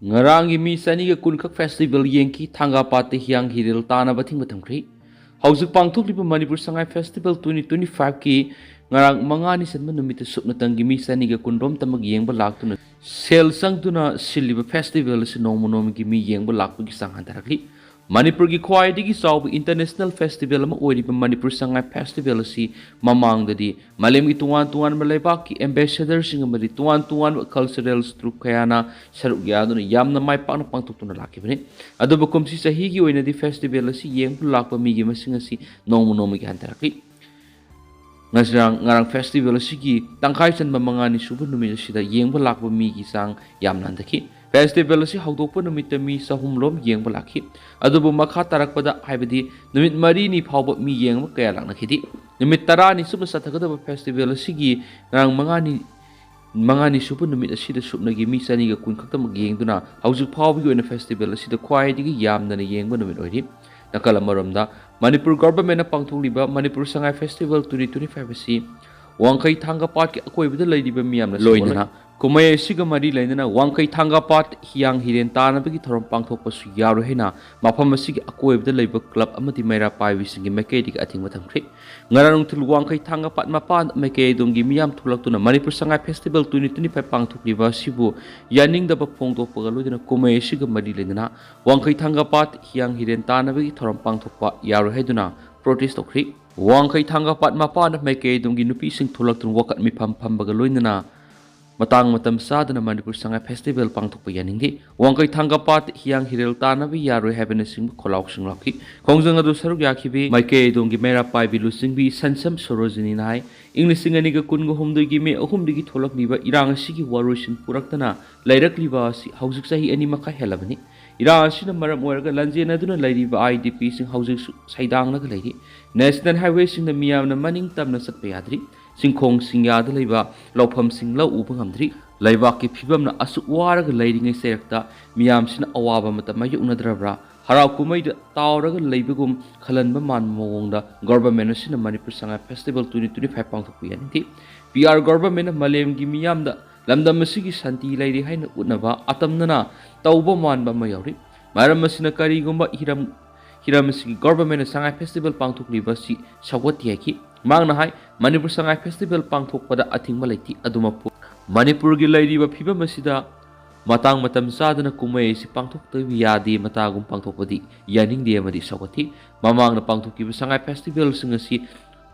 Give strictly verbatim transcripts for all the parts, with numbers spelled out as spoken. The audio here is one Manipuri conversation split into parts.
ꯉꯔꯥꯡꯒꯤ ꯃꯤ ꯆꯅꯤꯒ ꯀꯨꯟ ꯈꯛ festival ꯌꯦꯡꯈꯤ꯫ ꯊꯥꯡꯒꯥꯄꯥꯠꯇ ꯍꯤꯌꯥꯡ ꯍꯤꯔꯦꯜ ꯇꯥꯟꯅꯕ ꯑꯊꯤꯡꯕ ꯊꯝꯈ꯭ꯔꯤ꯫ ꯍꯧꯖꯤꯛ ꯄꯥꯡꯊꯣꯛꯂꯤꯕ Manipur Sangai festival twenty twenty five ꯀꯤ ꯉꯔꯥꯡ ꯃꯉꯥꯅꯤ ꯆꯟꯕ ꯅꯨꯃꯤꯠꯇ ꯁꯨꯞꯅꯇꯪꯒꯤ ꯃꯤ ꯆꯅꯤꯒ ꯀꯨꯟꯔꯣꯝꯇꯃꯛ ꯌꯦꯡꯕ ꯂꯥꯛꯇꯨꯅ, ꯁꯦꯜ ꯆꯪꯗꯨꯅ ꯁꯤꯜꯂꯤꯕ festival ꯑꯁꯤ ꯅꯣꯡꯃ ꯅꯣꯡꯃꯒꯤ ꯃꯤ ꯌꯦꯡꯕ ꯂꯥꯛꯄꯒꯤ ꯆꯥꯡ ꯍꯟꯊꯔꯛꯂꯤ꯫ ꯃꯅꯤꯄꯨꯔꯒꯤ ꯈ꯭ꯋꯥꯏꯗꯒꯤ ꯆꯥꯎꯕ international festival ꯑꯃ ꯑꯣꯏꯔꯤꯕ ꯃꯅꯤꯄꯨꯔ ꯁꯉꯥꯏ festival ꯑꯁꯤ ꯃꯃꯥꯡꯗꯗꯤ ꯃꯥꯂꯦꯝꯒꯤ ꯇꯣꯉꯥꯟ ꯇꯣꯉꯥꯟꯕ ꯂꯩꯕꯥꯛꯀꯤ ambassadorꯁꯤꯡ ꯑꯃꯗꯤ ꯇꯣꯉꯥꯟ ꯇꯣꯉꯥꯟꯕ cultural troupe ꯀꯌꯥꯅ ꯁꯔꯨꯛ ꯌꯥꯗꯨꯅ ꯌꯥꯝꯅ ꯃꯥꯏ ꯄꯥꯛꯅ ꯄꯥꯡꯊꯣꯛꯇꯨꯅ ꯂꯥꯛꯈꯤꯕꯅꯤ꯫ ꯑꯗꯨꯕꯨ ꯀꯨꯝꯁꯤ ꯆꯍꯤꯒꯤ ꯑꯣꯏꯅꯗꯤ festival ꯑꯁꯤ ꯌꯦꯡꯕ ꯂꯥꯛꯄ ꯃꯤꯒꯤ ꯃꯁꯤꯡ ꯑꯁꯤ ꯅꯣꯡꯃ ꯅꯣꯡꯃꯒꯤ ꯍꯟꯊꯔꯛꯂꯤ꯫ ꯉꯔꯥꯡ, ꯉꯔꯥꯡ festival ꯑꯁꯤꯒꯤ ꯇꯪꯈꯥꯏ ꯆꯟꯕ ꯃꯉꯥꯅꯤ ꯁꯨꯕ ꯅꯨꯃꯤꯠ ꯑꯁꯤꯗ ꯌꯦꯡꯕ ꯂꯥꯛꯄ ꯃꯤꯒꯤ ꯆꯥꯡ ꯌꯥꯝꯅ ꯍꯟꯊꯈꯤ꯫ Festival ꯑꯁꯤ ꯍꯧꯗꯣꯛꯄ ꯅꯨꯃꯤꯠꯇ ꯃꯤ ꯆꯍꯨꯝ ꯂꯣꯝ ꯌꯦꯡꯕ ꯂꯥꯛꯈꯤ꯫ ꯑꯗꯨꯕꯨ ꯃꯈꯥ ꯇꯥꯔꯛꯄꯗ, ꯍꯥꯏꯕꯗꯤ ꯅꯨꯃꯤꯠ ꯃꯔꯤꯅꯤ ꯐꯥꯎꯕ ꯃꯤ ꯌꯦꯡꯕ ꯀꯌꯥ ꯂꯥꯛꯅꯈꯤꯗꯦ꯫ ꯅꯨꯃꯤꯠ ꯇꯔꯥꯅꯤ ꯁꯨꯞꯅ ꯆꯠꯊꯒꯗꯕ festival ꯑꯁꯤꯒꯤ ꯉꯔꯥꯡ ꯃꯉꯥꯅꯤ, ꯃꯉꯥꯅꯤ ꯁꯨꯕ ꯅꯨꯃꯤꯠ ꯑꯁꯤꯗ ꯁꯨꯞꯅꯒꯤ ꯃꯤ ꯆꯅꯤꯒ ꯀꯨꯟ ꯈꯛꯇꯃꯛ ꯌꯦꯡꯗꯨꯅ ꯍꯧꯖꯤꯛ ꯐꯥꯎꯕꯒꯤ ꯑꯣꯏꯅ festival ꯑꯁꯤꯗ ꯈ꯭ꯋꯥꯏꯗꯒꯤ ꯌꯥꯝꯗꯅ ꯌꯦꯡꯕ ꯅꯨꯃꯤꯠ ꯑꯣꯏꯔꯤ꯫ ꯅꯥꯀꯜ ꯑꯃꯔꯣꯝꯗ, Manipur governmentꯅ ꯄꯥꯡꯊꯣꯛꯂꯤꯕ Manipur Sangai festival twenty twenty five ꯑꯁꯤ ꯋꯥꯡꯈꯩ ꯊꯥꯡꯒ ꯄꯥꯠꯀꯤ ꯑꯀꯣꯏꯕꯗ ꯂꯩꯔꯤꯕ ꯃꯤꯌꯥꯝꯅ ꯂꯣꯏꯅꯅ ꯀꯨꯝꯍꯩ ꯑꯁꯤꯒ ꯃꯔꯤ ꯂꯩꯅꯅ ꯋꯥꯡꯈꯩ ꯊꯥꯡꯒ ꯄꯥꯠ ꯍꯤꯌꯥꯡ ꯍꯤꯔꯦꯟ ꯇꯥꯟꯅꯕꯒꯤ ꯊꯧꯔꯝ ꯄꯥꯡꯊꯣꯛꯄꯁꯨ ꯌꯥꯔꯣꯏ ꯍꯥꯏꯅ ꯃꯐꯝ ꯑꯁꯤꯒꯤ ꯑꯀꯣꯏꯕꯗ ꯂꯩꯕ club ꯑꯃꯗꯤ ꯃꯩꯔꯥ ꯄꯥꯏꯕꯤꯁꯤꯡꯒꯤ ꯃꯥꯏꯀꯩꯗꯒꯤ ꯑꯊꯤꯡꯕ ꯊꯝꯈ꯭ꯔꯦ꯫ ꯉꯔꯥꯡ ꯅꯨꯡꯊꯤꯜ ꯋꯥꯡꯈꯩ ꯊꯥꯡꯒ ꯄꯥꯠ ꯃꯄꯥꯟꯗ ꯃꯥꯏꯀꯩ ꯑꯗꯣꯝꯒꯤ ꯃꯤꯌꯥꯝ ꯊꯣꯛꯂꯛꯇꯨꯅ Manipur Sangai festival twenty twenty five ꯄꯥꯡꯊꯣꯛꯂꯤꯕ ꯑꯁꯤꯕꯨ ꯌꯥꯅꯤꯡꯗꯕ ꯐꯣꯡꯗꯣꯛꯄꯒ ꯂꯣꯏꯅꯅ ꯀꯨꯝꯍꯩ ꯑꯁꯤꯒ ꯃꯔꯤ ꯂꯩꯅꯅ ꯋꯥꯡꯈꯩ ꯊꯥꯡꯒ ꯄꯥꯠ ꯍꯤꯌꯥꯡ ꯍꯤꯔꯦꯟ ꯇꯥꯟꯅꯕꯒꯤ ꯊꯧꯔꯝ ꯄꯥꯡꯊꯣꯛꯄ ꯌꯥꯔꯣꯏ ꯍꯥꯏꯗꯨꯅ protest ꯇꯧꯈ꯭ꯔꯤ꯫ ꯋꯥꯡꯈꯩ ꯊꯥꯡꯒ ꯄꯥꯠ ꯃꯄꯥꯟꯗ ꯃꯥꯏꯀꯩ ꯑꯗꯣꯝꯒꯤ ꯅꯨꯄꯤꯁꯤꯡ ꯊꯣꯛꯂꯛꯇꯨꯅ ꯋꯥꯀꯠ ꯃꯤꯐꯝ ꯐꯝꯕꯒ ꯂꯣꯏꯅꯅ ꯃꯇꯥꯡ ꯃꯇꯝ ꯆꯥꯗꯅ ꯃꯅꯤꯄꯨꯔ ꯁꯉꯥꯏ festival ꯄꯥꯡꯊꯣꯛꯄ ꯌꯥꯅꯤꯡꯗꯦ꯫ ꯋꯥꯡꯈꯩ ꯊꯥꯡꯒ ꯄꯥꯠ ꯍꯤꯌꯥꯡ ꯍꯤꯔꯦꯜ ꯇꯥꯟꯅꯕ ꯌꯥꯔꯣꯏ ꯍꯥꯏꯕꯅꯆꯤꯡꯕ ꯈꯣꯜꯂꯥꯎꯁꯤꯡ ꯂꯥꯎꯈꯤ꯫ ꯈꯣꯡꯖꯪ ꯑꯗꯨ ꯁꯔꯨꯛ ꯌꯥꯈꯤꯕꯤ ꯃꯥꯏꯀꯩ ꯑꯗꯣꯝꯒꯤ ꯃꯩꯔꯥ ꯄꯥꯏꯕꯤ ꯂꯨꯆꯤꯡꯕꯤ ꯁꯟꯁꯝ ꯁꯣꯔꯣꯖꯤꯅꯤꯅ ꯍꯥꯏ, ꯏꯪ ꯂꯤꯁꯤꯡ ꯑꯅꯤꯒ ꯀꯨꯟꯒ ꯍꯨꯝꯗꯣꯏꯒꯤ ꯃꯦ ꯑꯍꯨꯝꯗꯒꯤ ꯊꯣꯛꯂꯛꯂꯤꯕ ꯏꯔꯥꯡ ꯑꯁꯤꯒꯤ ꯋꯥꯔꯣꯏꯁꯤꯟ ꯄꯨꯔꯛꯇꯅ ꯂꯩꯔꯛꯂꯤꯕ ꯑꯁꯤ ꯍꯧꯖꯤꯛ ꯆꯍꯤ ꯑꯅꯤ ꯃꯈꯥꯏ ꯍꯦꯜꯂꯕꯅꯤ꯫ ꯏꯔꯥꯡ ꯑꯁꯤꯅ ꯃꯔꯝ ꯑꯣꯏꯔꯒ ꯂꯥꯟꯖꯦꯟꯅꯗꯨꯅ ꯂꯩꯔꯤꯕ IDPꯁꯤꯡ ꯍꯧꯖꯤꯛꯁꯨ ꯁꯩꯗꯥꯡꯂꯒ ꯂꯩꯔꯤ꯫ National highwayꯁꯤꯡꯗ ꯃꯤꯌꯥꯝꯅ ꯃꯅꯤꯡ ꯇꯝꯅ ꯆꯠꯄ ꯌꯥꯗ꯭ꯔꯤ꯫ ꯆꯤꯡꯈꯣꯡ ꯆꯤꯡꯌꯥꯗ ꯂꯩꯕ ꯂꯧꯐꯝꯁꯤꯡ ꯂꯧ ꯎꯕ ꯉꯝꯗ꯭ꯔꯤ꯫ ꯂꯩꯕꯥꯛꯀꯤ ꯐꯤꯕꯝꯅ ꯑꯁꯨꯛ ꯋꯥꯔꯒ ꯂꯩꯔꯤꯉꯩ ꯆꯩꯔꯛꯇ ꯃꯤꯌꯥꯝꯁꯤꯅ ꯑꯋꯥꯕ ꯑꯃꯠꯇ ꯃꯥꯌꯣꯛꯅꯗ꯭ꯔꯕ꯭ꯔꯥ? ꯍꯔꯥꯎ ꯀꯨꯝꯍꯩꯗ ꯇꯥꯎꯔꯒ ꯂꯩꯕꯒꯨꯝ ꯈꯜꯍꯟꯕ ꯃꯥꯟꯕ ꯃꯑꯣꯡꯗ government ꯑꯁꯤꯅ Manipur Sangai festival twenty twenty five ꯄꯥꯡꯊꯣꯛꯄ ꯌꯥꯅꯤꯡꯗꯦ꯫ PR governmentꯅ ꯃꯥꯂꯦꯝꯒꯤ ꯃꯤꯌꯥꯝꯗ ꯂꯝꯗꯝ ꯑꯁꯤꯒꯤ ꯁꯥꯟꯇꯤ ꯂꯩꯔꯤ ꯍꯥꯏꯅ ꯎꯠꯅꯕ ꯑꯇꯝꯅꯅ ꯇꯧꯕ ꯃꯥꯟꯕ ꯑꯃ ꯌꯥꯎꯔꯤ꯫ ꯃꯔꯝ ꯑꯁꯤꯅ ꯀꯔꯤꯒꯨꯝꯕ ꯍꯤꯔꯝ ꯍꯤꯔꯝ ꯑꯁꯤꯒꯤ ꯒꯣꯚꯔꯟꯃꯦꯟꯠꯅ ꯁꯉꯥꯏ ꯐꯦꯁꯇꯤꯚꯦꯜ ꯄꯥꯡꯊꯣꯛꯂꯤꯕ ꯑꯁꯤ ꯁꯧꯒꯠꯇꯦ ꯍꯥꯏꯈꯤ꯫ ꯃꯍꯥꯛꯅ ꯍꯥꯏ, ꯃꯅꯤꯄꯨꯔ ꯁꯉꯥꯏ ꯐꯦꯁꯇꯤꯚꯦꯜ ꯄꯥꯡꯊꯣꯛꯄꯗ ꯑꯊꯤꯡꯕ ꯂꯩꯇꯦ, ꯑꯗꯨꯃꯛꯄꯨ ꯃꯅꯤꯄꯨꯔꯒꯤ ꯂꯩꯔꯤꯕ ꯐꯤꯕꯝ ꯑꯁꯤꯗ ꯃꯇꯥꯡ ꯃꯇꯝ ꯆꯥꯗꯅ ꯀꯨꯝꯍꯩ ꯑꯁꯤ ꯄꯥꯡꯊꯣꯛꯇꯕ ꯌꯥꯗꯦ ꯃꯇꯥꯒꯨꯝ ꯄꯥꯡꯊꯣꯛꯄꯗꯤ ꯌꯥꯅꯤꯡꯗꯦ ꯑꯃꯗꯤ ꯁꯧꯒꯠꯈꯤ꯫ ꯃꯃꯥꯡꯗ ꯄꯥꯡꯊꯣꯛꯈꯤꯕ ꯁꯉꯥꯏ ꯐꯦꯁꯇꯤꯚꯦꯜꯁꯤꯡ ꯑꯁꯤ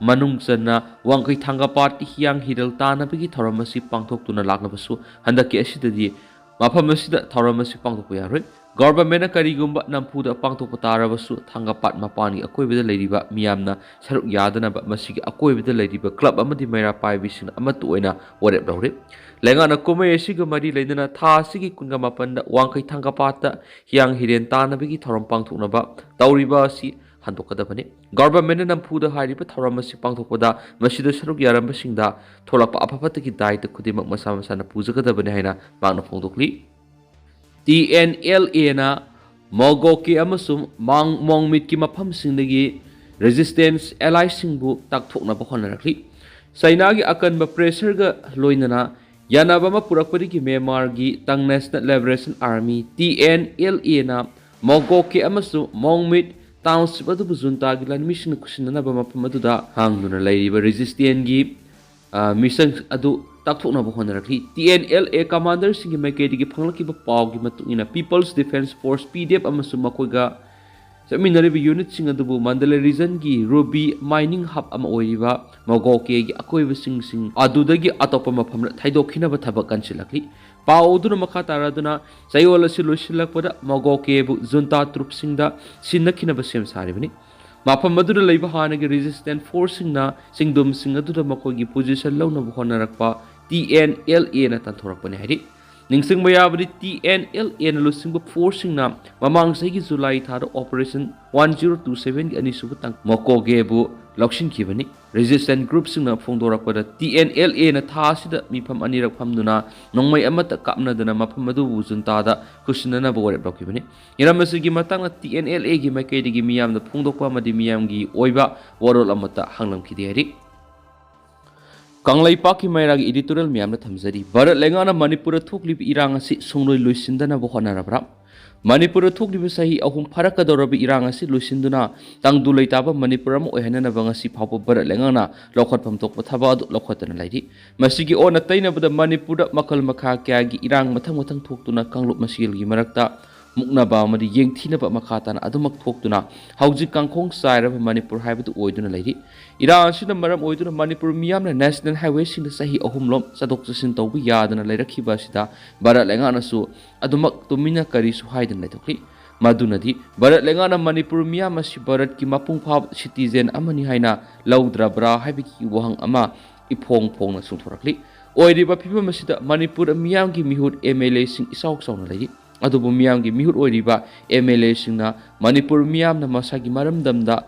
ꯃꯅꯨꯡ ꯆꯟꯅ ꯋꯥꯡꯈꯩ ꯊꯥꯡꯒ ꯄꯥꯠꯀꯤ ꯍꯤꯌꯥꯡ ꯍꯤꯔꯦꯜ ꯇꯥꯟꯅꯕꯒꯤ ꯊꯧꯔꯝ ꯑꯁꯤ ꯄꯥꯡꯊꯣꯛꯇꯨꯅ ꯂꯥꯛꯂꯕꯁꯨ, ꯍꯟꯗꯛꯀꯤ ꯑꯁꯤꯗꯗꯤ ꯃꯐꯝ ꯑꯁꯤꯗ ꯊꯧꯔꯝ ꯑꯁꯤ ꯄꯥꯡꯊꯣꯛꯄ ꯌꯥꯔꯣꯏ꯫ ꯒꯣꯚꯔꯟꯃꯦꯟꯠꯅ ꯀꯔꯤꯒꯨꯝꯕ ꯅꯝꯐꯨꯗ ꯄꯥꯡꯊꯣꯛꯄ ꯇꯥꯔꯕꯁꯨ, ꯊꯥꯡꯒ ꯄꯥꯠ ꯃꯄꯥꯟꯒꯤ ꯑꯀꯣꯏꯕꯗ ꯂꯩꯔꯤꯕ ꯃꯤꯌꯥꯝꯅ ꯁꯔꯨꯛ ꯌꯥꯗꯅꯕ ꯃꯁꯤꯒꯤ ꯑꯀꯣꯏꯕꯗ ꯂꯩꯔꯤꯕ ꯀ꯭ꯂꯕ ꯑꯃꯗꯤ ꯃꯩꯔꯥ ꯄꯥꯏꯕꯤꯁꯤꯡꯅ ꯑꯃꯠꯇ ꯑꯣꯏꯅ ꯋꯥꯔꯦꯞ ꯂꯧꯔꯤ꯫ ꯂꯩꯉꯥꯛꯅ ꯀꯨꯝꯍꯩ ꯑꯁꯤꯒ ꯃꯔꯤ ꯂꯩꯅꯅ ꯊꯥ ꯑꯁꯤꯒꯤ ꯀꯨꯟꯒ ꯃꯥꯄꯟꯗ ꯋꯥꯡꯈꯩ ꯊꯥꯡꯒ ꯄꯥꯠꯇ ꯍꯤꯌꯥꯡ ꯍꯤꯔꯦꯟ ꯇꯥꯟꯅꯕꯒꯤ ꯊꯧꯔꯝ ꯄꯥꯡꯊꯣꯛꯅꯕ ꯇꯧꯔꯤꯕ ꯑꯁꯤ ꯍꯟꯗꯣꯛꯀꯗꯕꯅꯤ꯫ ꯒꯣꯚꯔꯟꯃꯦꯟꯠꯅ ꯅꯝꯐꯨꯗ ꯍꯥꯏꯔꯤꯕ ꯊꯧꯔꯝ ꯑꯁꯤ ꯄꯥꯡꯊꯣꯛꯄꯗ ꯃꯁꯤꯗ ꯁꯔꯨꯛ ꯌꯥꯔꯝꯕꯁꯤꯡꯗ ꯊꯣꯛꯂꯛꯄ ꯑꯐ ꯐꯠꯇꯒꯤ ꯗꯥꯏꯇ ꯈꯨꯗꯤꯡꯃꯛ ꯃꯁꯥ ꯃꯁꯥꯅ ꯄꯨꯖꯒꯗꯕꯅꯤ ꯍꯥꯏꯅ ꯃꯍꯥꯛꯅ ꯐꯣꯡꯗꯣꯛꯂꯤ꯫ ꯇꯤ ꯑꯦꯟ ꯑꯦꯜ ꯑꯦꯅ ꯃꯣꯒꯣꯀꯦ ꯑꯃꯁꯨꯡ ꯃꯥꯡ-, ꯃꯣꯡꯃꯤꯠꯀꯤ ꯃꯐꯝꯁꯤꯡꯗꯒꯤ ꯔꯦꯖꯤꯁꯇꯦꯟꯁ ꯑꯦꯂꯥꯏꯁꯤꯡꯕꯨ ꯇꯥꯛꯊꯣꯛꯅꯕ ꯍꯣꯠꯅꯔꯛꯂꯤ꯫ ꯆꯩꯅꯥꯒꯤ ꯑꯀꯟꯕ ꯄ꯭ꯔꯦꯁꯔꯒ ꯂꯣꯏꯅꯅ ꯌꯥꯅꯕ ꯑꯃ ꯄꯨꯔꯛꯄꯗꯒꯤ ꯃ꯭ꯌꯥꯟꯃꯥꯔꯒꯤ ꯇꯪ national liberation army, T N L ꯑꯦꯅ ꯃꯣꯒꯣꯀꯦ ꯑꯃꯁꯨꯡ ꯃꯣꯡꯃꯤꯠ ꯇꯥꯎꯟꯁꯤꯞ ꯑꯗꯨꯕꯨ ꯖꯨꯟꯇꯥꯒꯤ ꯂꯥꯟꯃꯤꯁꯤꯡꯅ ꯈꯨꯠꯁꯤꯟꯅꯅꯕ ꯃꯐꯝ ꯑꯗꯨꯗ ꯍꯥꯡꯗꯨꯅ ꯂꯩꯔꯤꯕ ꯔꯦꯖꯤꯁꯇꯦꯟꯒꯤ, ꯑ, ꯃꯤꯁꯟ ꯑꯗꯨ ꯇꯥꯛꯊꯣꯛꯅꯕ ꯍꯣꯠꯅꯔꯛꯂꯤ꯫ ꯇꯤ ꯑꯦꯟ ꯑꯦꯜ ꯑꯦ ꯀꯃꯥꯟꯗꯔꯁꯤꯡꯒꯤ ꯃꯥꯏꯀꯩꯗꯒꯤ ꯐꯪꯂꯛꯈꯤꯕ ꯄꯥꯎꯒꯤ ꯃꯇꯨꯡ ꯏꯟꯅ, ꯄꯤꯄꯜꯁ ꯗꯤꯐꯦꯟꯁ ꯐꯣꯔꯁ, ꯄꯤ ꯗꯤ ꯑꯦꯐ, ꯑꯃꯁꯨꯡ ꯃꯈꯣꯏꯒ ꯆꯠꯃꯤꯟꯅꯔꯤꯕ ꯌꯨꯅꯤꯠꯁꯤꯡ ꯑꯗꯨꯕꯨ ꯃꯟꯗꯂꯦ ꯔꯤꯖꯟꯒꯤ ꯔꯨꯕꯤ ꯃꯥꯏꯅꯤꯡ ꯍꯕ ꯑꯃ ꯑꯣꯏꯔꯤꯕ ꯃꯣꯒꯣꯀꯦꯒꯤ ꯑꯀꯣꯏꯕꯁꯤꯡꯁꯤꯡ ꯑꯗꯨꯗꯒꯤ ꯑꯇꯣꯞꯄ ꯃꯐꯝꯗ ꯊꯩꯗꯣꯛꯈꯤꯅꯕ ꯊꯕꯛ ꯀꯟꯁꯤꯜꯂꯛꯂꯤ꯫ ꯄꯥꯎ ꯑꯗꯨꯅ ꯃꯈꯥ ꯇꯥꯔꯗꯨꯅ, ꯆꯌꯣꯜ ꯑꯁꯤ ꯂꯣꯏꯁꯤꯜꯂꯛꯄꯗ ꯃꯣꯒꯣꯀꯦꯕꯨ ꯖꯨꯟꯇꯥ ꯇ꯭ꯔꯨꯞꯁꯤꯡꯗ ꯁꯤꯟꯅꯈꯤꯅꯕ ꯁꯦꯝ ꯁꯥꯔꯤꯕꯅꯤ꯫ ꯃꯐꯝ ꯑꯗꯨꯗ ꯂꯩꯕ ꯍꯥꯟꯅꯒꯤ ꯔꯦꯖꯤꯁꯇꯦꯟ ꯐꯣꯔꯁꯁꯤꯡꯅ ꯆꯤꯡꯗꯨꯝꯁꯤꯡ ꯑꯗꯨꯗ ꯃꯈꯣꯏꯒꯤ ꯄꯣꯖꯤꯁꯟ ꯂꯧꯅꯕ ꯍꯣꯠꯅꯔꯛꯄ ꯇꯤ ꯑꯦꯟ ꯑꯦꯜ ꯑꯦꯅ ꯇꯥꯟꯊꯣꯔꯛꯄꯅꯤ ꯍꯥꯏꯔꯤ꯫ ꯅꯤꯡꯁꯤꯡꯕ ꯌꯥꯕꯗꯤ, ꯇꯤ ꯑꯦꯟ ꯑꯦꯜ ꯑꯦꯅ ꯂꯨꯆꯤꯡꯕ ꯐꯣꯔꯁꯁꯤꯡꯅ ꯃꯃꯥꯡ ꯆꯍꯤꯒꯤ ꯖꯨꯂꯥꯏ ꯊꯥꯗ ꯑꯣꯄꯔꯦꯁꯟ ꯋꯥꯟ ꯖꯤꯔꯣ ꯇꯨ ꯁꯚꯦꯟꯒꯤ ꯑꯅꯤꯁꯨꯕ ꯇꯥꯡ ꯃꯣꯀꯣꯒꯦꯕꯨ ꯂꯧꯁꯤꯟꯈꯤꯕꯅꯤ꯫ ꯔꯦꯖꯤꯁꯇꯦꯟ ꯒ꯭ꯔꯨꯞꯁꯤꯡꯅ ꯐꯣꯡꯗꯣꯔꯛꯄꯗ, ꯇꯤ ꯑꯦꯟ ꯑꯦꯜ ꯑꯦꯅ ꯊꯥ ꯑꯁꯤꯗ ꯃꯤꯐꯝ ꯑꯅꯤꯔꯛ ꯐꯝꯗꯨꯅ ꯅꯣꯡꯃꯩ ꯑꯃꯠꯇ ꯀꯥꯞꯅꯗꯅ ꯃꯐꯝ ꯑꯗꯨꯕꯨ ꯖꯨꯟꯇꯥꯗ ꯈꯨꯠꯁꯤꯟꯅꯅꯕ ꯋꯥꯔꯦꯞ ꯂꯧꯈꯤꯕꯅꯤ꯫ ꯍꯤꯔꯝ ꯑꯁꯤꯒꯤ ꯃꯇꯥꯡꯗ ꯇꯤ ꯑꯦꯟ ꯑꯦꯜ ꯑꯦꯒꯤ ꯃꯥꯏꯀꯩꯗꯒꯤ ꯃꯤꯌꯥꯝꯗ ꯐꯣꯡꯗꯣꯛꯄ ꯑꯃꯗꯤ ꯃꯤꯌꯥꯝꯒꯤ ꯑꯣꯏꯕ ꯋꯥꯔꯣꯜ ꯑꯃꯠꯇ ꯍꯪꯂꯝꯈꯤꯗꯦ ꯍꯥꯏꯔꯤ꯫ ꯀꯪꯂꯩꯄꯥꯛꯀꯤ ꯃꯩꯔꯥꯒꯤ editorial ꯃꯌꯥꯝꯅ ꯊꯝꯖꯔꯤ꯫ ꯚꯥꯔꯠ ꯂꯩꯉꯥꯛꯅ ꯃꯅꯤꯄꯨꯔꯗ ꯊꯣꯛꯂꯤꯕ ꯏꯔꯥꯡ ꯑꯁꯤ ꯁꯨꯡꯂꯣꯏ ꯂꯣꯏꯁꯤꯟꯗꯅꯕ ꯍꯣꯠꯅꯔꯕ꯭ꯔꯥ? ꯃꯅꯤꯄꯨꯔꯗ ꯊꯣꯛꯂꯤꯕ ꯆꯍꯤ ꯑꯍꯨꯝ ꯐꯥꯔꯛꯀꯗꯧꯔꯕ ꯏꯔꯥꯡ ꯑꯁꯤ ꯂꯣꯏꯁꯤꯟꯗꯨꯅ ꯇꯪꯗꯨ ꯂꯩꯇꯥꯕ ꯃꯅꯤꯄꯨꯔ ꯑꯃ ꯑꯣꯏꯍꯟꯅꯅꯕ ꯉꯁꯤ ꯐꯥꯎꯕ ꯚꯥꯔꯠ ꯂꯩꯉꯥꯛꯅ ꯂꯧꯈꯠꯐꯝ ꯊꯣꯛꯄ ꯊꯕꯛ ꯑꯗꯨ ꯂꯧꯈꯠꯇꯅ ꯂꯩꯔꯤ꯫ ꯃꯁꯤꯒꯤ ꯑꯣꯟꯅ ꯇꯩꯅꯕꯗ ꯃꯅꯤꯄꯨꯔꯗ ꯃꯈꯜ ꯃꯈꯥ ꯀꯌꯥꯒꯤ ꯏꯔꯥꯡ ꯃꯊꯪ ꯃꯊꯪ ꯊꯣꯛꯇꯨꯅ ꯀꯥꯡꯂꯨꯞ ꯃꯁꯦꯜꯒꯤ ꯃꯔꯛꯇ ꯃꯨꯛꯅꯕ ꯑꯃꯗꯤ ꯌꯦꯡꯊꯤꯅꯕ ꯃꯈꯥ ꯇꯥꯅ ꯑꯗꯨꯃꯛ ꯊꯣꯛꯇꯨꯅ ꯍꯧꯖꯤꯛ ꯀꯥꯡꯈꯣꯡ ꯆꯥꯏꯔꯕ ꯃꯅꯤꯄꯨꯔ ꯍꯥꯏꯕꯗꯨ ꯑꯣꯏꯗꯨꯅ ꯂꯩꯔꯤ꯫ ꯏꯔꯥꯡ ꯑꯁꯤꯅ ꯃꯔꯝ ꯑꯣꯏꯗꯨꯅ ꯃꯅꯤꯄꯨꯔ ꯃꯤꯌꯥꯝꯅ national highwayꯁꯤꯡꯗ ꯆꯍꯤ ꯑꯍꯨꯝꯂꯣꯝ ꯆꯠꯊꯣꯛ ꯆꯠꯁꯤꯟ ꯇꯧꯕ ꯌꯥꯗꯅ ꯂꯩꯔꯛꯈꯤꯕ ꯑꯁꯤꯗ ꯚꯥꯔꯠ ꯂꯩꯉꯥꯛꯅꯁꯨ ꯑꯗꯨꯃꯛ ꯇꯨꯃꯤꯟꯅ ꯀꯔꯤꯁꯨ ꯍꯥꯏꯗꯅ ꯂꯩꯊꯣꯛꯂꯤ꯫ ꯃꯗꯨꯅꯗꯤ ꯚꯥꯔꯠ ꯂꯩꯉꯥꯛꯅ ꯃꯅꯤꯄꯨꯔ ꯃꯤꯌꯥꯝ ꯑꯁꯤ ꯚꯥꯔꯠꯀꯤ ꯃꯄꯨꯡ ꯐꯥꯕ citizen ꯑꯃꯅꯤ ꯍꯥꯏꯅ ꯂꯧꯗ꯭ꯔꯕ꯭ꯔꯥ ꯍꯥꯏꯕꯒꯤ ꯋꯥꯍꯪ ꯑꯃ ꯏꯐꯣꯡ ꯐꯣꯡꯅ ꯆꯣꯡꯊꯣꯔꯛꯂꯤ꯫ ꯑꯣꯏꯔꯤꯕ ꯐꯤꯕꯝ ꯑꯁꯤꯗ ꯃꯅꯤꯄꯨꯔ ꯃꯤꯌꯥꯝꯒꯤ ꯃꯤꯍꯨꯠ MLAꯁꯤꯡ ꯏꯆꯥꯎ ꯆꯥꯎꯅ ꯂꯩꯔꯤ꯫ ꯑꯗꯨꯕꯨ ꯃꯤꯌꯥꯝꯒꯤ ꯃꯤꯍꯨꯠ ꯑꯣꯏꯔꯤꯕ MLAꯁꯤꯡꯅ ꯃꯅꯤꯄꯨꯔ ꯃꯤꯌꯥꯝꯅ ꯃꯁꯥꯒꯤ ꯃꯔꯝꯗꯝꯗ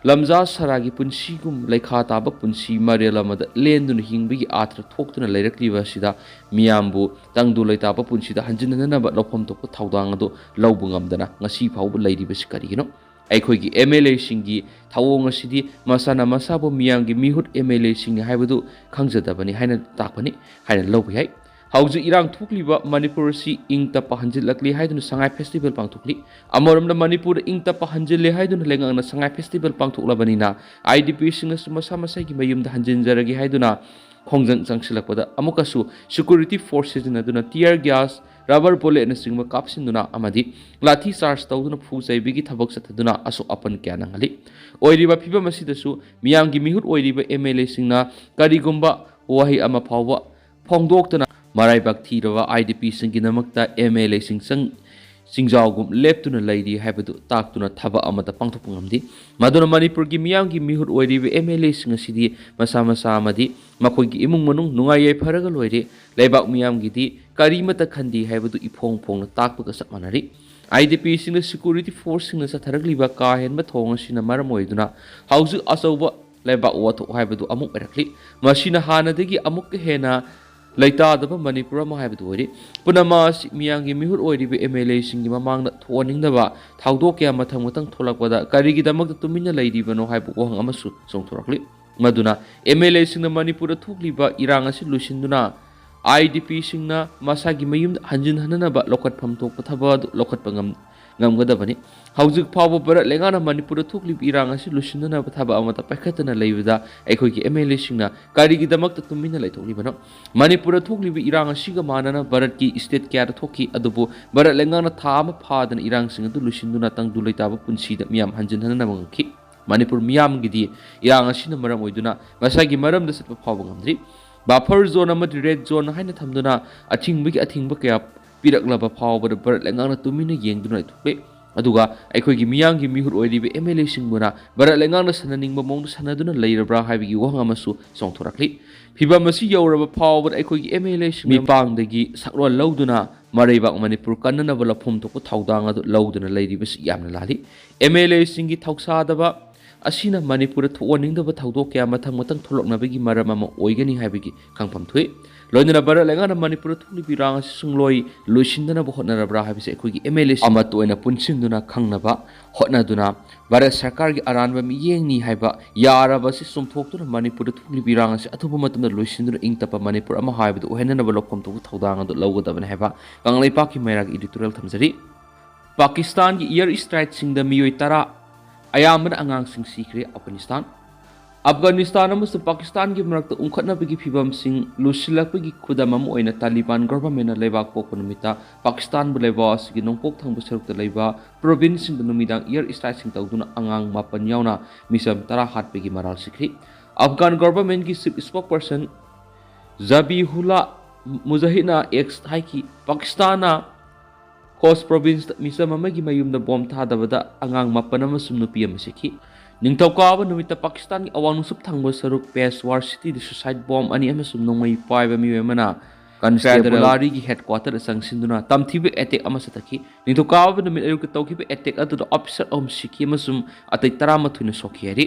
ꯂꯝꯖꯥ ꯁꯔꯥꯒꯤ ꯄꯨꯟꯁꯤꯒꯨꯝ ꯂꯩꯈꯥ ꯇꯥꯕ ꯄꯨꯟꯁꯤ ꯃꯔꯦꯜ ꯑꯃꯗ ꯂꯦꯟꯗꯨꯅ ꯍꯤꯡꯕꯒꯤ ꯑꯥꯊ꯭ꯔ ꯊꯣꯛꯇꯨꯅ ꯂꯩꯔꯛꯂꯤꯕ ꯑꯁꯤꯗ ꯃꯤꯌꯥꯝꯕꯨ ꯇꯪꯗꯨ ꯂꯩꯇꯥꯕ ꯄꯨꯟꯁꯤꯗ ꯍꯟꯖꯤꯟꯅꯅꯕ ꯂꯧꯐꯝ ꯊꯣꯛꯄ ꯊꯧꯗꯥꯡ ꯑꯗꯨ ꯂꯧꯕ ꯉꯝꯗꯅ ꯉꯁꯤ ꯐꯥꯎꯕ ꯂꯩꯔꯤꯕꯁꯤ ꯀꯔꯤꯒꯤꯅꯣ? ꯑꯩꯈꯣꯏꯒꯤ MLAꯁꯤꯡꯒꯤ ꯊꯧꯑꯣꯡ ꯑꯁꯤꯗꯤ ꯃꯁꯥꯅ ꯃꯁꯥꯕꯨ ꯃꯤꯌꯥꯝꯒꯤ ꯃꯤꯍꯨꯠ MLAꯁꯤꯡꯅꯤ ꯍꯥꯏꯕꯗꯨ ꯈꯪꯖꯗꯕꯅꯤ ꯍꯥꯏꯅ ꯇꯥꯛꯄꯅꯤ ꯍꯥꯏꯅ ꯂꯧꯕ ꯌꯥꯏ꯫ ꯍꯧꯖꯤꯛ ꯏꯔꯥꯡ ꯊꯣꯛꯂꯤꯕ ꯃꯅꯤꯄꯨꯔ ꯑꯁꯤ ꯏꯪ ꯇꯞꯄ ꯍꯟꯖꯤꯜꯂꯛꯂꯤ ꯍꯥꯏꯗꯨꯅ ꯁꯉꯥꯏ festival ꯄꯥꯡꯊꯣꯛꯂꯤ꯫ ꯑꯃꯔꯣꯝꯗ ꯃꯅꯤꯄꯨꯔꯗ ꯏꯪ ꯇꯞꯄ ꯍꯟꯖꯤꯜꯂꯦ ꯍꯥꯏꯗꯨꯅ ꯂꯩꯉꯥꯛꯅ ꯁꯉꯥꯏ festival ꯄꯥꯡꯊꯣꯛꯂꯕꯅꯤꯅ IDPꯁꯤꯡꯅꯁꯨ ꯃꯁꯥ ꯃꯁꯥꯒꯤ ꯃꯌꯨꯝꯗ ꯍꯟꯖꯤꯟꯖꯔꯒꯦ ꯍꯥꯏꯗꯨꯅ ꯈꯣꯡꯖꯪ ꯆꯪꯁꯤꯜꯂꯛꯄꯗ ꯑꯃꯨꯛꯀꯁꯨ security force ꯁꯤꯖꯤꯟꯅꯗꯨꯅ tear gas, rubber bulletꯅꯆꯤꯡꯕ ꯀꯥꯞꯁꯤꯟꯗꯨꯅ ꯑꯃꯗꯤ ꯂꯥꯊꯤ ꯆꯥꯔꯖ ꯇꯧꯗꯨꯅ ꯐꯨ ꯆꯩꯕꯒꯤ ꯊꯕꯛ ꯆꯠꯊꯗꯨꯅ ꯑꯁꯣꯛ ꯑꯄꯟ ꯀꯌꯥ ꯅꯪꯍꯜꯂꯤ꯫ ꯑꯣꯏꯔꯤꯕ ꯐꯤꯕꯝ ꯑꯁꯤꯗꯁꯨ ꯃꯤꯌꯥꯝꯒꯤ ꯃꯤꯍꯨꯠ ꯑꯣꯏꯔꯤꯕ MLAꯁꯤꯡꯅ ꯀꯔꯤꯒꯨꯝꯕ ꯋꯥꯍꯩ ꯑꯃ ꯐꯥꯎꯕ ꯐꯣꯡꯗꯣꯛꯇꯅ ꯃꯔꯥꯏꯕꯛ ꯊꯤꯔꯕ IDPꯁꯤꯡꯒꯤꯗꯃꯛꯇ MLAꯁꯤꯡ ꯆꯪ ꯆꯤꯡꯖꯥꯎꯒꯨꯝ ꯂꯦꯞꯇꯨꯅ ꯂꯩꯔꯤ ꯍꯥꯏꯕꯗꯨ ꯇꯥꯛꯇꯨꯅ ꯊꯕꯛ ꯑꯃꯠꯇ ꯄꯥꯡꯊꯣꯛꯄ ꯉꯝꯗꯦ꯫ ꯃꯗꯨꯅ ꯃꯅꯤꯄꯨꯔꯒꯤ ꯃꯤꯌꯥꯝꯒꯤ ꯃꯤꯍꯨꯠ ꯑꯣꯏꯔꯤꯕ MLAꯁꯤꯡ ꯑꯁꯤꯗꯤ ꯃꯁꯥ ꯃꯁꯥ ꯑꯃꯗꯤ ꯃꯈꯣꯏꯒꯤ ꯏꯃꯨꯡ ꯃꯅꯨꯡ ꯅꯨꯡꯉꯥꯏ ꯌꯥꯏꯐꯔꯒ ꯂꯣꯏꯔꯦ, ꯂꯩꯕꯥꯛ ꯃꯤꯌꯥꯝꯒꯤꯗꯤ ꯀꯔꯤꯃꯠꯇ ꯈꯟꯗꯦ ꯍꯥꯏꯕꯗꯨ ꯏꯐꯣꯡ ꯐꯣꯡꯅ ꯇꯥꯛꯄꯒ ꯆꯞ ꯃꯥꯟꯅꯔꯤ꯫ IDPꯁꯤꯡꯅ security forceꯁꯤꯡꯅ ꯆꯠꯊꯔꯛꯂꯤꯕ ꯀꯥ ꯍꯦꯟꯕ ꯊꯧꯑꯣꯡ ꯑꯁꯤꯅ ꯃꯔꯝ ꯑꯣꯏꯗꯨꯅ ꯍꯧꯖꯤꯛ ꯑꯆꯧꯕ ꯂꯩꯕꯥꯛ ꯋꯥꯊꯣꯛ ꯍꯥꯏꯕꯗꯨ ꯑꯃꯨꯛ ꯑꯣꯏꯔꯛꯂꯤ꯫ ꯃꯁꯤꯅ ꯍꯥꯟꯅꯗꯒꯤ ꯑꯃꯨꯛꯀ ꯍꯦꯟꯅ ꯂꯩꯇꯥꯗꯕ ꯃꯅꯤꯄꯨꯔ ꯑꯃ ꯍꯥꯏꯕꯗꯨ ꯑꯣꯏꯔꯤ꯫ ꯄꯨꯝꯅꯃꯛ ꯑꯁꯤ ꯃꯤꯌꯥꯝꯒꯤ ꯃꯤꯍꯨꯠ ꯑꯣꯏꯔꯤꯕ MLAꯁꯤꯡꯒꯤ ꯃꯃꯥꯡꯗ ꯊꯣꯛꯍꯟꯅꯤꯡꯗꯕ ꯊꯧꯗꯣꯛ ꯀꯌꯥ ꯃꯊꯪ ꯃꯊꯪ ꯊꯣꯛꯂꯛꯄꯗ ꯀꯔꯤꯒꯤꯗꯃꯛꯇ ꯇꯨꯃꯤꯟꯅ ꯂꯩꯔꯤꯕꯅꯣ ꯍꯥꯏꯕ ꯋꯥꯍꯪ ꯑꯃꯁꯨ ꯆꯣꯡꯊꯣꯔꯛꯂꯤ꯫ ꯃꯗꯨꯅ ꯑꯦꯝ ꯑꯦꯜ ꯑꯦꯁꯤꯡꯅ ꯃꯅꯤꯄꯨꯔꯗ ꯊꯣꯛꯂꯤꯕ ꯏꯔꯥꯡ ꯑꯁꯤ ꯂꯣꯏꯁꯤꯟꯗꯨꯅ ꯑꯥꯏ ꯗꯤ ꯄꯤꯁꯤꯡꯅ ꯃꯁꯥꯒꯤ ꯃꯌꯨꯝꯗ ꯍꯟꯖꯤꯟ ꯍꯟꯅꯅꯕ ꯂꯧꯈꯠꯐꯝ ꯊꯣꯛꯄ ꯊꯕꯛ ꯑꯗꯨ ꯂꯧꯈꯠꯄ ꯉꯝ-, ꯉꯝꯒꯗꯕꯅꯤ꯫ ꯍꯧꯖꯤꯛ ꯐꯥꯎꯕ ꯚꯥꯔꯠ ꯂꯩꯉꯥꯛꯅ ꯃꯅꯤꯄꯨꯔꯗ ꯊꯣꯛꯂꯤꯕ ꯏꯔꯥꯡ ꯑꯁꯤ ꯂꯣꯏꯁꯤꯟꯅꯅꯕ ꯊꯕꯛ ꯑꯃꯠꯇ ꯄꯥꯏꯈꯠꯇꯅ ꯂꯩꯕꯗ ꯑꯩꯈꯣꯏꯒꯤ ꯑꯦꯝ ꯑꯦꯜ ꯑꯦꯁꯤꯡꯅ ꯀꯔꯤꯒꯤꯗꯃꯛꯇ ꯇꯨꯃꯤꯟꯅ ꯂꯩꯊꯣꯛꯂꯤꯕꯅꯣ? ꯃꯅꯤꯄꯨꯔꯗ ꯊꯣꯛꯂꯤꯕ ꯏꯔꯥꯡ ꯑꯁꯤꯒ ꯃꯥꯟꯅꯅ ꯚꯥꯔꯠꯀꯤ ꯁ꯭ꯇꯦꯠ ꯀꯌꯥꯗ ꯊꯣꯛꯈꯤ, ꯑꯗꯨꯕꯨ ꯚꯥꯔꯠ ꯂꯩꯉꯥꯛꯅ ꯊꯥ ꯑꯃ ꯐꯥꯗꯅ ꯏꯔꯥꯡꯁꯤꯡ ꯑꯗꯨ ꯂꯣꯏꯁꯤꯟꯗꯨꯅ ꯇꯪꯗꯨ ꯂꯩꯇꯥꯕ ꯄꯨꯟꯁꯤꯗ ꯃꯤꯌꯥꯝ ꯍꯟꯖꯤꯟ ꯍꯟꯅꯅꯕ ꯉꯝꯈꯤ꯫ ꯃꯅꯤꯄꯨꯔ ꯃꯤꯌꯥꯝꯒꯤꯗꯤ ꯏꯔꯥꯡ ꯑꯁꯤꯅ ꯃꯔꯝ ꯑꯣꯏꯗꯨꯅ ꯃꯁꯥꯒꯤ ꯃꯔꯝꯗ ꯆꯠꯄ ꯐꯥꯎꯕ ꯉꯝꯗ꯭ꯔꯤ꯫ ꯕꯐꯔ ꯖꯣꯟ ꯑꯃꯗꯤ ꯔꯦꯗ ꯖꯣꯟ ꯍꯥꯏꯅ ꯊꯝꯗꯨꯅ ꯑꯊꯤꯡꯕꯒꯤ ꯑꯊꯤꯡꯕ ꯀꯌꯥ ꯄꯤꯔꯛꯂꯕ ꯐꯥꯎꯕꯗ ꯚꯥꯔꯠ ꯂꯩꯉꯥꯛꯅ ꯇꯨꯃꯤꯟꯅ ꯌꯦꯡꯗꯨꯅ ꯂꯩꯊꯣꯛꯂꯦ꯫ ꯑꯗꯨꯒ ꯑꯩꯈꯣꯏꯒꯤ ꯃꯤꯌꯥꯝꯒꯤ ꯃꯤꯍꯨꯠ ꯑꯣꯏꯔꯤꯕ ꯑꯦꯝ ꯑꯦꯜ ꯑꯦꯁꯤꯡꯕꯨꯅ ꯚꯥꯔꯠ ꯂꯩꯉꯥꯛꯅ ꯁꯥꯟꯅꯅꯤꯡꯕ ꯃꯑꯣꯡꯗ ꯁꯥꯟꯅꯗꯨꯅ ꯂꯩꯔꯕ꯭ꯔꯥ ꯍꯥꯏꯕꯒꯤ ꯋꯥꯍꯪ ꯑꯃꯁꯨ ꯆꯣꯡꯊꯣꯔꯛꯂꯤ꯫ ꯐꯤꯕꯝ ꯑꯁꯤ ꯌꯧꯔꯕ ꯐꯥꯎꯕꯗ ꯑꯩꯈꯣꯏꯒꯤ ꯑꯦꯝ ꯑꯦꯜ ꯑꯦꯁꯤꯡ ꯃꯤꯄꯥꯡꯗꯒꯤ ꯁꯛꯂꯣꯟ ꯂꯧꯗꯨꯅ ꯃꯔꯩꯕꯥꯛ ꯃꯅꯤꯄꯨꯔ ꯀꯟꯅꯅꯕ ꯂꯧꯐꯝ ꯊꯣꯛꯄ ꯊꯧꯗꯥꯡ ꯑꯗꯨ ꯂꯧꯗꯨꯅ ꯂꯩꯔꯤꯕꯁꯤ ꯌꯥꯝꯅ ꯂꯥꯜꯂꯤ꯫ ꯑꯦꯝ ꯑꯦꯜ ꯑꯦꯁꯤꯡꯒꯤ ꯊꯧꯁꯥꯗꯕ ꯑꯁꯤꯅ ꯃꯅꯤꯄꯨꯔꯗ ꯊꯣꯛꯍꯟꯅꯤꯡꯗꯕ ꯊꯧꯗꯣꯛ ꯀꯌꯥ ꯃꯊꯪ ꯃꯊꯪ ꯊꯣꯛꯂꯛꯅꯕꯒꯤ ꯃꯔꯝ ꯑꯃ ꯑꯣꯏꯒꯅꯤ ꯍꯥꯏꯕꯒꯤ ꯈꯪꯐꯝ ꯊꯣꯛꯏ꯫ ꯂꯣꯏꯅꯅ ꯚꯥꯔꯠ ꯂꯩꯉꯥꯛꯅ ꯃꯅꯤꯄꯨꯔꯗ ꯊꯣꯛꯂꯤꯕ ꯏꯔꯥꯡ ꯑꯁꯤ ꯁꯨꯡꯂꯣꯏ ꯂꯣꯏꯁꯤꯟꯗꯅꯕ ꯍꯣꯠꯅꯔꯕ꯭ꯔꯥ ꯍꯥꯏꯕꯁꯤ ꯑꯩꯈꯣꯏꯒꯤ ꯑꯦꯝ ꯑꯦꯜ ꯑꯦ ꯑꯃꯠꯇ ꯑꯣꯏꯅ ꯄꯨꯟꯁꯤꯟꯗꯨꯅ ꯈꯪꯅꯕ ꯍꯣꯠꯅꯗꯨꯅ ꯚꯥꯔꯠ ꯁꯔꯀꯥꯔꯒꯤ ꯑꯔꯥꯟꯕ ꯃꯤꯠꯌꯦꯡꯅꯤ ꯍꯥꯏꯕ ꯌꯥꯔꯕ ꯑꯁꯤ ꯆꯨꯝꯊꯣꯛꯇꯨꯅ ꯃꯅꯤꯄꯨꯔꯗ ꯊꯣꯛꯂꯤꯕ ꯏꯔꯥꯡ ꯑꯁꯤ ꯑꯊꯨꯕ ꯃꯇꯝꯗ ꯂꯣꯏꯁꯤꯟꯗꯨꯅ ꯏꯪ ꯇꯞꯄ ꯃꯅꯤꯄꯨꯔ ꯑꯃ ꯍꯥꯏꯕꯗꯨ ꯑꯣꯏꯍꯟꯅꯅꯕ ꯂꯧꯐꯝ ꯊꯣꯛꯄ ꯊꯧꯗꯥꯡ ꯑꯗꯨ ꯂꯧꯒꯗꯕꯅꯤ ꯍꯥꯏꯕ ꯀꯪꯂꯩꯄꯥꯛꯀꯤ ꯃꯩꯔꯥꯒꯤ editorial ꯊꯝꯖꯔꯤ꯫ ꯄꯥꯀꯤꯁꯇꯥꯟꯒꯤ air strikeꯁꯤꯡꯗ ꯃꯤꯑꯣꯏ ꯇꯔꯥ, ꯑꯌꯥꯝꯕꯅ ꯑꯉꯥꯡꯁꯤꯡ ꯁꯤꯈ꯭ꯔꯦ ꯑꯐꯒꯥꯅꯤꯁꯇꯥꯟ꯫ ꯑꯐꯒꯥꯅꯤꯁꯇꯥꯟ ꯑꯃꯁꯨꯡ ꯄꯥꯀꯤꯁꯇꯥꯟꯒꯤ ꯃꯔꯛꯇ ꯎꯪꯈꯠꯅꯕꯒꯤ ꯐꯤꯚꯝꯁꯤꯡ ꯂꯨꯁꯤꯜꯂꯛꯄꯒꯤ ꯈꯨꯗꯝ ꯑꯃ ꯑꯣꯏꯅ ꯇꯥꯂꯤꯕꯥꯟ ꯒꯣꯚꯔꯟꯃꯦꯟꯠꯅ ꯂꯩꯕꯥꯛ ꯄꯣꯛꯄ ꯅꯨꯃꯤꯠꯇ ꯄꯥꯀꯤꯁꯇꯥꯟꯕꯨ ꯂꯩꯕꯥꯛ ꯑꯁꯤꯒꯤ ꯅꯣꯡꯄꯣꯛ ꯊꯪꯕ ꯁꯔꯨꯛꯇ ꯂꯩꯕ ꯄ꯭ꯔꯣꯚꯤꯟꯁꯁꯤꯡꯗ ꯅꯨꯃꯤꯗꯥꯡ air strikeꯁꯤꯡ ꯇꯧꯗꯨꯅ ꯑꯉꯥꯡ ꯃꯥꯄꯟ ꯌꯥꯎꯅ ꯃꯤꯆꯝ ꯇꯔꯥ ꯍꯥꯠꯄꯒꯤ ꯃꯔꯥꯜ ꯁꯤꯈ꯭ꯔꯤ꯫ ꯑꯐꯒꯥꯟ ꯒꯣꯚꯔꯟꯃꯦꯟꯠꯀꯤ chief spokesperson ꯖꯕꯤꯍꯨꯜꯂꯥ ꯃꯨꯖꯥꯍꯤꯗꯅ X ꯍꯥꯏꯈꯤ, ꯄꯥꯀꯤꯁꯇꯥꯟꯅ ꯈꯣꯁ ꯄ꯭ꯔꯣꯚꯤꯟꯁꯇ ꯃꯤꯆꯝ ꯑꯃꯒꯤ ꯃꯌꯨꯝꯗ ꯕꯣꯝ ꯊꯥꯗꯕꯗ ꯑꯉꯥꯡ ꯃꯥꯄꯟ ꯑꯃꯁꯨꯡ ꯅꯨꯄꯤ ꯑꯃ ꯁꯤꯈꯤ꯫ ꯅꯤꯡꯊꯧꯀꯥꯕ ꯅꯨꯃꯤꯠꯇ ꯄꯥꯀꯤꯁꯇꯥꯟꯒꯤ ꯑꯋꯥꯡ ꯅꯣꯡꯆꯨꯞ ꯊꯪꯕ ꯁꯔꯨꯛ ꯄꯦꯁꯋꯥꯔ ꯁꯤꯇꯤꯗ suicide bomb ꯑꯅꯤ ꯑꯃꯁꯨꯡ ꯅꯣꯡꯃꯩ ꯄꯥꯏꯕ ꯃꯤꯑꯣꯏ ꯑꯃꯅ constabularyꯒꯤ headquarterꯗ ꯆꯪꯁꯤꯟꯗꯨꯅ ꯇꯝꯊꯤꯕ attack ꯑꯃ ꯆꯠꯊꯈꯤ꯫ ꯅꯤꯡꯊꯧꯀꯥꯕ ꯅꯨꯃꯤꯠ ꯑꯌꯨꯛꯇ ꯇꯧꯈꯤꯕ attack ꯑꯗꯨꯗ officer ꯑꯍꯨꯝ ꯁꯤꯈꯤ ꯑꯃꯁꯨꯡ ꯑꯇꯩ ꯇꯔꯥꯃꯥꯊꯣꯏꯅ ꯁꯣꯛꯈꯤ ꯍꯥꯏꯔꯤ꯫